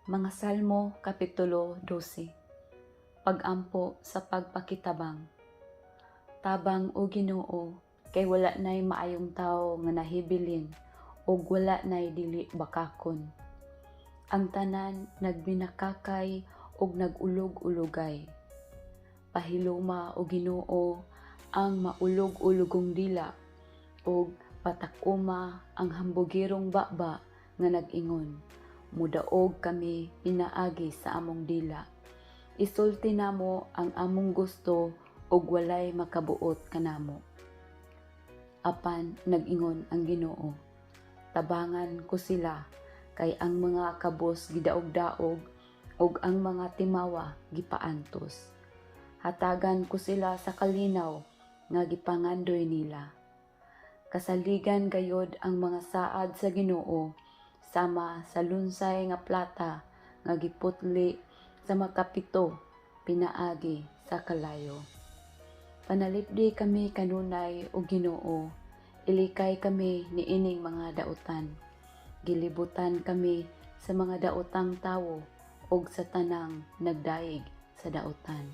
Mga Salmo Kapitulo 12. Pag-ampo sa pagpakitabang. Tabang, o Ginoo, kay wala nay maayong tawo nga nahibilin ug wala nay dili bakakon. Ang tanan nagbinakakay ug nag-ulog-ulogay. Pahiloma, o Ginoo, ang maulog-ulogong dila ug patak-uma ang hambugirong baba nga nag-ingon, "Mudaog kami pinaagi sa among dila. Isulti namo ang among gusto ug walay makabuot kanamo." Apan nag-ingon ang Ginoo, "Tabangan ko sila kay ang mga kabos gidaog-daog ug ang mga timawa gipaantos. Hatagan ko sila sa kalinaw nga gipangandoy nila." Kasaligan gayod ang mga saad sa Ginoo, sama sa lunsay nga plata nga giputli sa makapito pinaagi sa kalayo. Panalipdi kami kanunay, o Ginoo, ilikay kami niining mga dautan. Gilibutan kami sa mga daotang tawo ug sa tanang nagdayeg sa dautan.